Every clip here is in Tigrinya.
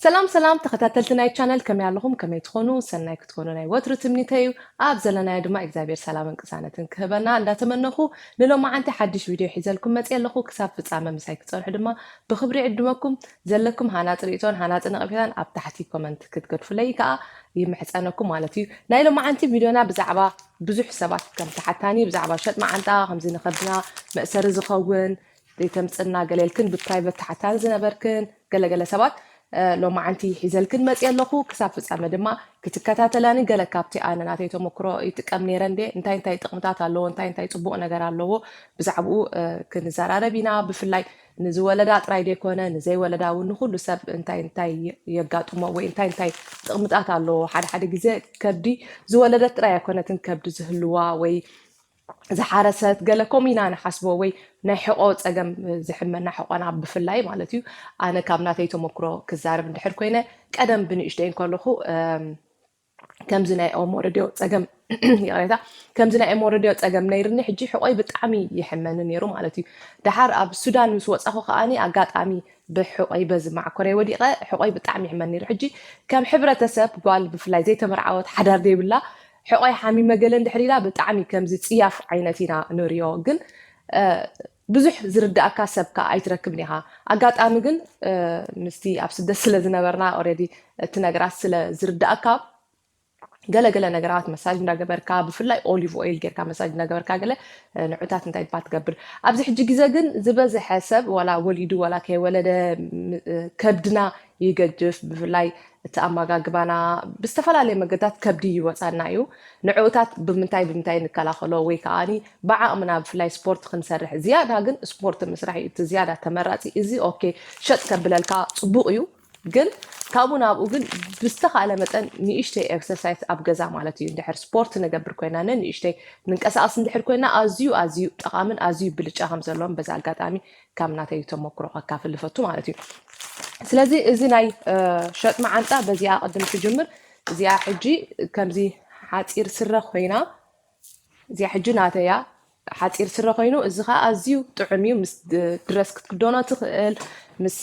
ሰላም ሰላም ተኸታተልቲ ናይ ቻነል፣ ከመይ ኣለኹም? ከመይ ትኾኑ? ሰናይ ክትኾኑ ናይ ወትሩ ትምኒተይ እዩ። ኣብ ዘለናዮ ድማ እግዚኣብሔር ሰላምን ቅሳነትን ክህበና እንዳተመነኹ፣ ንሎማዓንቲ ሓድሽ ቪድዮ ሒዘልኩም መፅየ ኣለኹ። ክሳብ ፍጻመ ምሳይ ክጸንሑ ድማ ብኽብሪ ዕድመኩም። ዘለኩም ሃናፂ ርእቶን ሃናፂ ነቐፌታን ኣብ ታሕቲ ኮመንት ክትገድፉለይ ከዓ ይምሕጸነኩም ማለት እዩ። ናይ ሎማዓንቲ ቪድዮና ብዛዕባ ብዙሕ ሰባት ከም ተሓታኒ ብዛዕባ ሸጥ መዓንጣ ከምዚ ንኸብድና መእሰሪ ዝኸውን ዘይተምፅና ገለ ኢልክን ብፕራይቨት ተሓታኒ ዝነበርክን ገለገለ ሰባት ሎማዓንቲ ሒዘልክን መፅየ ኣለኹ። ክሳብ ፍጻመ ድማ ክትከታተላኒ፣ ገለ ካብቲ ኣነ ናተይ ተመክሮ ይጥቀም ነይረ እንዴ፣ እንታይ እንታይ ጥቕምታት ኣለዎ፣ እንታይ እንታይ ፅቡቕ ነገር ኣለዎ፣ ብዛዕባኡ ክንዘራረብ ኢና። ብፍላይ ንዝወለዳ ጥራይ ዘይኮነ ንዘይወለዳ እውን ንኩሉ ሰብ እንታይ እንታይ የጋጥሞ ወይ እንታይ እንታይ ጥቕምታት ኣለዎ። ሓደ ሓደ ግዜ ከብዲ ዝወለደት ጥራይ ኣይኮነትን ከብዲ ዝህልዋ ወይ ዝሓረሰት ገለ ከምኡ ኢና ንሓስቦ፣ ወይ ናይ ሕቆ ጸገም ዝሕመና ሕቆና ብፍላይ ማለት እዩ። ኣነ ካብ ናተይ ተመክሮ ክዛረብ እንድሕር ኮይነ፣ ቀደም ብንእሽተይ እንከለኹ ከምዚ ናይ ኦሞረድዮ ጸገም ይቕሬታ፣ ከምዚ ናይ ኦሞረድዮ ጸገም ነይርኒ። ሕጂ ሕቆይ ብጣዕሚ ይሕመኒ ነይሩ ማለት እዩ። ደሓር ኣብ ሱዳን ምስ ወጻኹ ከኣኒ ኣጋጣሚ ብሕቆይ በዚ ማዕኮረይ ወዲቐ ሕቆይ ብጣዕሚ ይሕመኒ ነይሩ። ሕጂ ከም ሕብረተሰብ ጓል ብፍላይ ዘይተመርዓወት ሓዳር ዘይብላ ሕቆይ ሓሚመ ገለ እንድሕር ኢላ ብጣዕሚ ከምዚ ጽያፍ ዓይነት ኢና ንሪኦ። ግን ብዙሕ ዝርዳእካ ሰብ ከዓ ኣይትረክብን ኢኻ። ኣጋጣሚ ግን ምስቲ ኣብ ስደት ስለ ዝነበርና ኦረዲ እቲ ነገራት ስለ ዝርዳእካ ገለገለ ነገራት መሳጅ እንዳገበርካ ብፍላይ ኦሊቭ ኦይል ጌርካ መሳጅ እንዳገበርካ ገለ ንዑታት እንታይ ድባ ትገብር። ኣብዚ ሕጂ ግዜ ግን ዝበዝሐ ሰብ ዋላ ወሊዱ ዋላ ከይወለደ ከብድና ይገጅፍ። ብፍላይ እቲ ኣመጋግባና ብዝተፈላለየ መገድታት ከብዲ ይወፃና እዩ። ንዕኡታት ብምንታይ ብምንታይ ንከላኸሎ ወይ ከዓኒ ብዓቕምና ብፍላይ ስፖርት ክንሰርሕ ዝያዳ ግን ስፖርት ምስራሕ እዩ እቲ ዝያዳ ተመራፂ። እዚ ኦኬ ሸጥ ከብለልካ ፅቡቕ እዩ። ግን ካብኡ ናብኡ ግን ብዝተኻለ መጠን ንእሽተይ ኤክሰርሳይዝ ኣብ ገዛ ማለት እዩ። እንድሕር ስፖርት ንገብር ኮይና ንእሽተይ ንንቀሳቐስ እንድሕር ኮይና ኣዝዩ ኣዝዩ ጠቓምን ኣዝዩ ብልጫ ከም ዘለዎም በዚ ኣጋጣሚ ካብ ናተይ ተመክሮ ከካፍል ይፈቱ ማለት እዩ። ስለዚ እዚ ናይ ሸጥ መዓንጣ በዚኣ ቅድም ክጅምር እዚኣ ሕጂ ከምዚ ሓፂር ስረ ኮይና እዚኣ ሕጂ ናተያ ሓፂር ስረ ኮይኑ እዚ ከዓ ኣዝዩ ጥዑም እዩ። ምስ ድረስ ክትክደኖ ትኽእል ምስ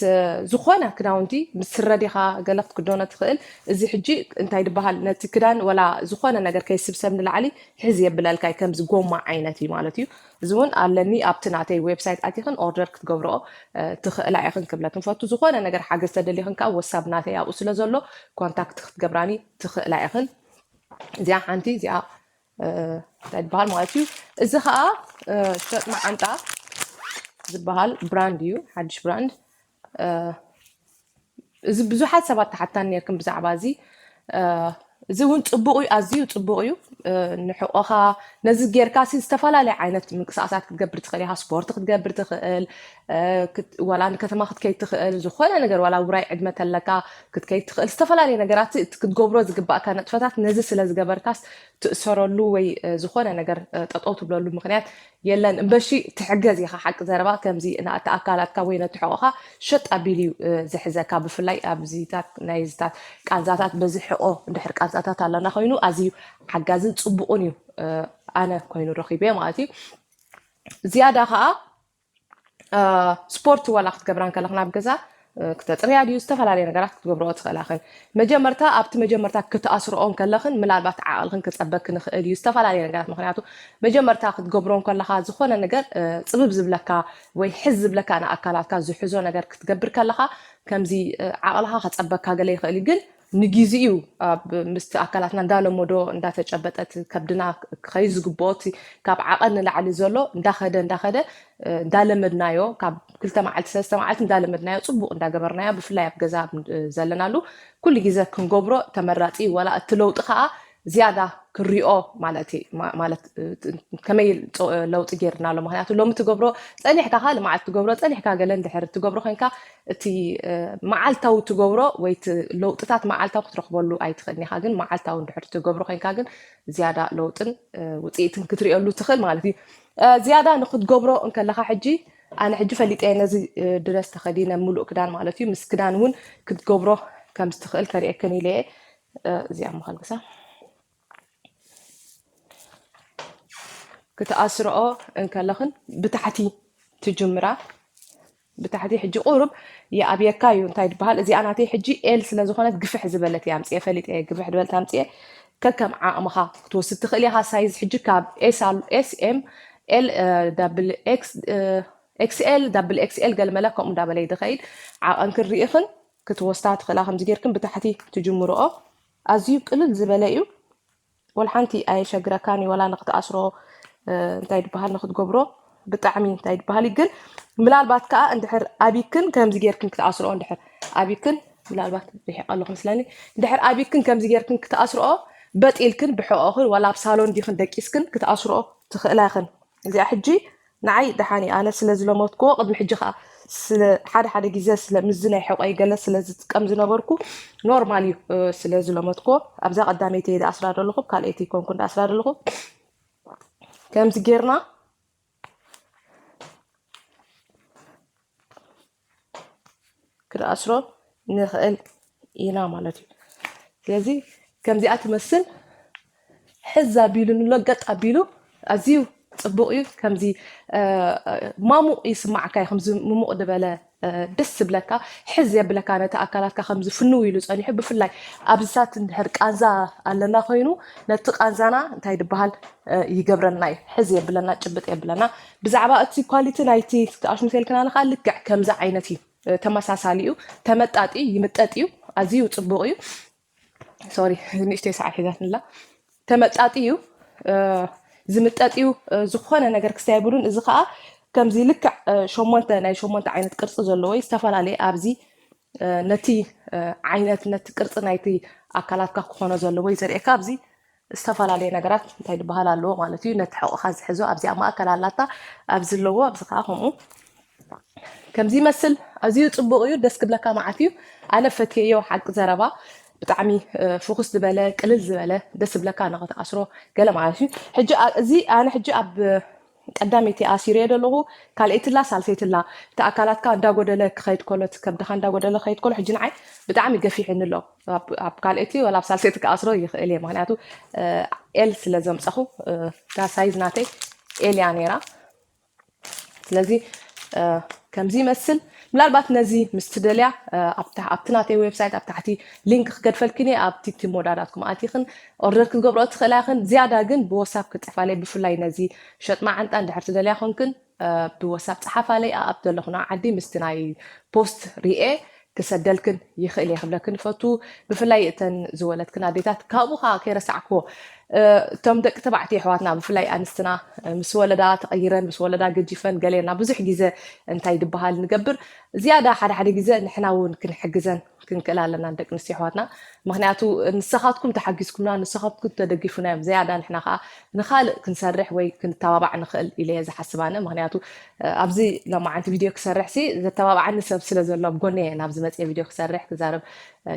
ዝኾነ ክዳውንቲ ምስ ስረ ዲኻ ገለ ክትክደኖ ትኽእል። እዚ ሕጂ እንታይ ድበሃል ነቲ ክዳን ወላ ዝኾነ ነገር ከይስብሰብ ንላዕሊ ሕዚ የብለልካ ከምዚ ጎማ ዓይነት እዩ ማለት እዩ። እዚ እውን ኣለኒ ኣብቲ ናተይ ዌብሳይት ኣቲኽን ኦርደር ክትገብርኦ ትኽእላ ኢኽን ክብለክን ፈቱ። ዝኾነ ነገር ሓገዝ ተደሊኽን ከዓ ወሳብ ናተይ ኣብኡ ስለ ዘሎ ኮንታክት ክትገብራኒ ትኽእላ ኢኽን። እዚኣ ሓንቲ እዚኣ እንታይ ዝበሃል ማለት እዩ። እዚ ከዓ ሸጥ መዓንጣ ዝበሃል ብራንድ እዩ፣ ሓድሽ ብራንድ። እዚ ብዙሓት ሰባት ተሓታኒ ነርክን ብዛዕባ እዚ። እዚ እውን ፅቡቕ እዩ፣ ኣዝዩ ፅቡቕ እዩ። ንሕቆኻ ነዚ ጌርካ ሲ ዝተፈላለየ ዓይነት ምንቅስቃሳት ክትገብር ትኽእል ኢኻ። ስፖርት ክትገብር ትኽእል፣ ዋላ ንከተማ ክትከይድ ትኽእል፣ ዝኾነ ነገር ዋላ ውራይ ዕድመ ተለካ ክትከይድ ትኽእል። ዝተፈላለየ ነገራት ክትገብሮ ዝግባእካ ነጥፈታት ነዚ ስለ ዝገበርካስ ትእሰረሉ ወይ ዝኾነ ነገር ጠጠው ትብለሉ ምክንያት የለን። እምበሺ ትሕገዝ ኢኻ። ሓቂ ዘረባ ከምዚ ነቲ ኣካላትካ ወይ ነቲ ሕቆኻ ሸጥ ኣቢሉ እዩ ዝሕዘካ። ብፍላይ ኣብዚታት ናይዚታት ቃንዛታት በዚ ሕቆ እንድሕር ቃንዛታት ኣለና ኮይኑ ኣዝዩ ሓጋዝን ፅቡቕን እዩ ኣነ ኮይኑ ረኺበ ማለት እዩ። ዝያዳ ከዓ ስፖርት ዋላ ክትገብራ እንከለኽን ኣብ ገዛ ክተፅርያ ድዩ ዝተፈላለየ ነገራት ክትገብርኦ ትኽእላኽን። መጀመርታ ኣብቲ መጀመርታ ክትኣስርኦ እንከለኽን ምናልባት ዓቕልኽን ክፀበክ ንኽእል እዩ ዝተፈላለየ ነገራት። ምክንያቱ መጀመርታ ክትገብሮ እንከለኻ ዝኾነ ነገር ፅብብ ዝብለካ ወይ ሕዝ ዝብለካ ንኣካላትካ ዝሕዞ ነገር ክትገብር ከለኻ ከምዚ ዓቕልኻ ከፀበካ ገለ ይኽእል እዩ። ግን ንግዜኡ ኣብ ምስቲ ኣካላትና እንዳለመዶ እንዳተጨበጠት ከብድና ክኸይ ዝግብኦ እቲ ካብ ዓቐን ንላዕሊ ዘሎ እንዳኸደ እንዳኸደ እንዳለመድናዮ ካብ ክልተ መዓልቲ ሰለስተ መዓልቲ እንዳለመድናዮ ፅቡቕ እንዳገበርናዮ ብፍላይ ኣብ ገዛ ዘለናሉ ኩሉ ግዜ ክንገብሮ ተመራፂ እዩ። ዋላ እቲ ለውጢ ከዓ ዝያዳ ክሪኦ ማለት እዩ። ማለት ከመይ ለውጢ ገይርና ኣሎ። ምክንያቱ ሎሚ ትገብሮ ፀኒሕካ ካልእ መዓልቲ ትገብሮ ፀኒሕካ ገለ እንድሕር ትገብሮ ኮይንካ እቲ መዓልታዊ ትገብሮ ወይ ለውጥታት መዓልታዊ ክትረክበሉ ኣይትኽእልን ኢኻ። ግን መዓልታዊ እንድሕር ትገብሮ ኮይንካ ግን ዝያዳ ለውጥን ውፅኢትን ክትሪኦሉ ትኽእል ማለት እዩ። ዝያዳ ንክትገብሮ እንከለካ ሕጂ ኣነ ሕጂ ፈሊጠ ነዚ ድረስ ተኸዲነ ሙሉእ ክዳን ማለት እዩ ምስ ክዳን እውን ክትገብሮ ከም ዝትኽእል ከሪኤክን ኢለ እየ። እዚኣ ምኻልግሳ ክትኣስርኦ እንከለኽን ብታሕቲ ትጅምራ ብታሕቲ ሕጂ ቁሩብ ይኣብየካ እዩ። እንታይ ዝበሃል፣ እዚኣ ናተይ ሕጂ ኤል ስለ ዝኾነት ግፍሕ ዝበለት እያ ኣምፅኤ፣ ፈሊጠ እየ ግፍሕ ዝበለት ኣምፅኤ። ከከም ዓቕምኻ ክትወስድ ትኽእል ኢኻ። ሳይዝ ሕጂ ካብ ኤስ ኤም ኤል፣ ዳብል ኤክስኤል፣ ዳብል ኤክስኤል ገለ መለ ከምኡ እንዳበለ እዩ ዝኸይድ። ዓቐንክን ርኢኽን ክትወስዳ ትኽእላ። ከምዚ ጌርክን ብታሕቲ ትጅምርኦ። ኣዝዩ ቅልል ዝበለ እዩ። ወላ ሓንቲ ኣየሸግረካን እዩ፣ ወላ ንክትኣስሮ እንታይ ድበሃል ንክትገብሮ ብጣዕሚ እንታይ ድበሃል እዩ። ግን ምናልባት ከዓ እንድሕር ኣቢክን ከምዚ ጌርክን ክትኣስርኦ፣ እንድሕር ኣቢክን ምናልባት ርሒቕ ኣለኹ መስለኒ፣ እንድሕር ኣቢክን ከምዚ ጌርክን ክትኣስርኦ በጢልክን ብሕኦኽን ወላ ኣብ ሳሎን ዲኽን ደቂስክን ክትኣስርኦ ትኽእላ ኢኽን። እዚኣ ሕጂ ንዓይ ደሓን እዩ፣ ኣነ ስለ ዝለመድክዎ ቅድሚ ሕጂ ከዓ ስለ ሓደ ሓደ ግዜ ስለ ምስዚ ናይ ሕቆይ ገለ ስለ ዝጥቀም ዝነበርኩ ኖርማል እዩ። ስለ ዝለመድክዎ ኣብዛ ቀዳመይቲ እየ ዝኣስራ ዘለኹ፣ ካልኣይቲ ኮንኩ እንዳኣስራ ዘለኹ። ከምዚ ጌርና ክድኣስሮ ንኽእል ኢና ማለት እዩ። ስለዚ ከምዚኣ ትመስል ሕዝ ኣቢሉ ንሎ ገጥ ኣቢሉ ኣዝዩ ፅቡቕ እዩ። ከምዚ ማሙቕ ይስማዓካ እዩ፣ ከምዚ ምሙቕ ዝበለ ደስ ዝብለካ ሕዝ የብለካ፣ ነቲ ኣካላትካ ከምዚ ፍንው ኢሉ ፀኒሑ። ብፍላይ ኣብዚታት እንድሕር ቃንዛ ኣለና ኮይኑ ነቲ ቃንዛና እንታይ ድበሃል ይገብረና እዩ፣ ሕዝ የብለና፣ ጭብጥ የብለና። ብዛዕባ እቲ ኳሊቲ ናይቲ ኣሽሙቴልክና ንካ ልክዕ ከምዚ ዓይነት እዩ፣ ተመሳሳሊ እዩ፣ ተመጣጢ ይምጠጥ እዩ፣ ኣዝዩ ፅቡቕ እዩ። ሶሪ ንእሽተይ ሰዓት ሒዛትንላ። ተመጣጢ እዩ፣ ዝምጠጥ እዩ፣ ዝኾነ ነገር ክስታይ የብሉን። እዚ ከዓ ከምዚ ልክዕ ሸሞንተ ናይ ሸሞንተ ዓይነት ቅርፂ ዘለዎ እዩ፣ ዝተፈላለየ ኣብዚ ነቲ ዓይነት ነቲ ቅርፂ ናይቲ ኣካላትካ ክኾኖ ዘለዎ እዩ ዘርእየካ። ኣብዚ ዝተፈላለየ ነገራት እንታይ ዝበሃል ኣለዎ ማለት እዩ። ነቲ ሕቑኻ ዝሕዞ ኣብዚኣ ማእከል ኣላታ፣ ኣብዚ ኣለዎ፣ ኣብዚ ከዓ ከምኡ ከምዚ ይመስል። ኣዝዩ ፅቡቕ እዩ፣ ደስ ክብለካ መዓት እዩ። ኣነ ፈትየዮ ሓቂ ዘረባ፣ ብጣዕሚ ፍኹስ ዝበለ ቅልል ዝበለ ደስ ዝብለካ ንኽትኣስሮ ገለ ማለት እዩ። ሕጂ እዚ ኣነ ሕጂ ኣብ ቀዳመይቲ ኣሲረዮ ዘለኹ፣ ካልኣይትላ ሳልሰይትላ እቲ ኣካላትካ እንዳጎደለ ክኸይድ ከሎ፣ እቲ ከብድኻ እንዳጎደለ ክኸይድ ከሎ፣ ሕጂ ንዓይ ብጣዕሚ ገፊሕኒ ኣሎ። ኣብ ካልኣይቲ ወላ ኣብ ሳልሰይቲ ክኣስሮ ይኽእል እየ፣ ምክንያቱ ኤል ስለ ዘምፀኹ እታ ሳይዝ ናተይ ኤል እያ ነይራ። ስለዚ ከምዚ ይመስል። ምናልባት ነዚ ምስ ትደልያ ኣብቲ ናተይ ዌብሳይት ኣብ ታሕቲ ሊንክ ክገድፈልክን እየ። ኣብ ቲክቲ ሞዳ ዳት ኮም ኣቲኽን ኦርደር ክትገብሮ ትኽእላ ኢኽን። ዝያዳ ግን ብወሳብ ክፅሕፋለይ፣ ብፍላይ ነዚ ሸጥ መዓንጣ እንድሕር ትደልያ ኮንክን ብወሳብ ፀሓፋለይ። ኣብ ዘለኹና ዓዲ ምስቲ ናይ ፖስት ሪኤ ክሰደልክን ይኽእል እየ ክብለክን ይፈቱ። ብፍላይ እተን ዝወለድክን ኣዴታት፣ ካብኡ ከዓ ከይረሳዕክዎ፣ እቶም ደቂ ተባዕትዮ ኣሕዋትና ብፍላይ ኣንስትና ምስ ወለዳ ተቐይረን ምስ ወለዳ ገጂፈን ገሌና ብዙሕ ግዜ እንታይ ድበሃል ንገብር። ዝያዳ ሓደ ሓደ ግዜ ንሕና እውን ክንሕግዘን ክንክእል ኣለና ንደቂ ኣንስትዮ ኣሕዋትና። ምክንያቱ ንስኻትኩም ተሓጊዝኩምና፣ ንስኻትኩም ተደጊፉና እዮም ዝያዳ ንሕና ከዓ ንኻልእ ክንሰርሕ ወይ ክንተባባዕ ንኽእል ኢለ እየ ዝሓስብ ኣነ። ምክንያቱ ኣብዚ ሎማዓንቲ ቪድዮ ክሰርሕ ሲ ዘተባብዓኒ ሰብ ስለ ዘሎ ኣብ ጎነየ ናብዚ መፅየ ቪድዮ ክሰርሕ ክዛረብ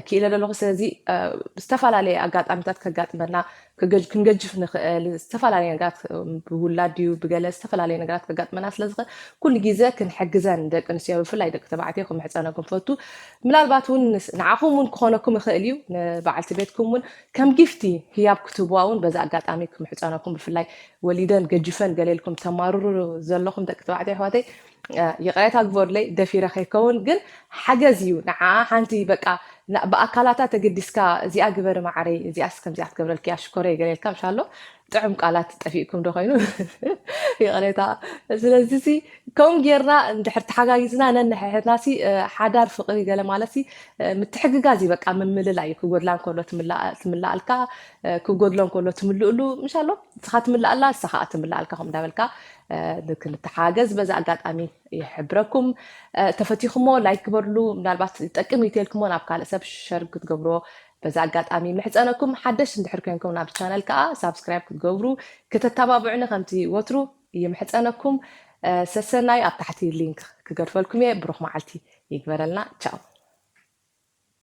ክኢለ ዘለኹ። ስለዚ ዝተፈላለየ ኣጋጣሚታት ከጋጥመና ክንገጅፍ ንኽእል፣ ዝተፈላለየ ነገራት ብውላድ ድዩ ብገለ ዝተፈላለየ ነገራት ከጋጥመና ስለ ዝኽእል ኩሉ ግዜ ክንሕግዘን ደቂ ኣንስትዮ ብፍላይ ደቂ ተባዕትዮ ክምሕፀነኩም ፈቱ። ምናልባት እውን ንዓኹም እውን ክኾነኩም ይኽእል እዩ፣ ንበዓልቲ ቤትኩም እውን ከም ጊፍቲ ህያብ ክትህብዋ እውን በዚ ኣጋጣሚ ክምሕፀነኩም። ብፍላይ ወሊደን ገጅፈን ገሌልኩም ተማርሩ ዘለኹም ደቂ ተባዕትዮ ኣሕዋተይ ይቕሬታ ግበሩለይ ደፊረ ከይከውን፣ ግን ሓገዝ እዩ ንዓ ሓንቲ በቃ ብኣካላታ ተገዲስካ እዚኣ ግበሪ ማዓረይ፣ እዚኣስ ከምዚኣ ክትገብረልኪ እያ ሽኮረይ ገሌልካ ምሻሎ ጥዑም ቃላት ጠፊእኩም ዶ ኮይኑ ይቕሬታ። ስለዚ ሲ ከምኡ ጌርና እንድሕር ተሓጋጊዝና ነንሕሕትና ሲ ሓዳር ፍቕሪ ገለ ማለት ሲ ምትሕግጋዝ እዩ። በቃ ምምልላ እዩ። ክጎድላ እንከሎ ትምልኣልካ፣ ክጎድሎ እንከሎ ትምልእሉ ምሻሎ ንስኻ ትምልኣላ ንስኻ ትምልኣልካ ከም እንዳበልካ ክንተሓገዝ በዚ ኣጋጣሚ ይሕብረኩም። ተፈቲኹሞ ላይክ ግበርሉ። ምናልባት ጠቅም ይተልኩሞ ናብ ካልእ ሰብ ሸር ክትገብርዎ በዚ ኣጋጣሚ ምሕፀነኩም። ሓደሽ እንድሕር ኮይንኩም ናብ ቻነል ከዓ ሳብስክራይብ ክትገብሩ ከተተባብዑኒ ከምቲ ወትሩ ይምሕፀነኩም። ሰሰናይ ኣብ ታሕቲ ሊንክ ክገድፈልኩም እየ። ብሩኽ መዓልቲ ይግበረልና። ቻው።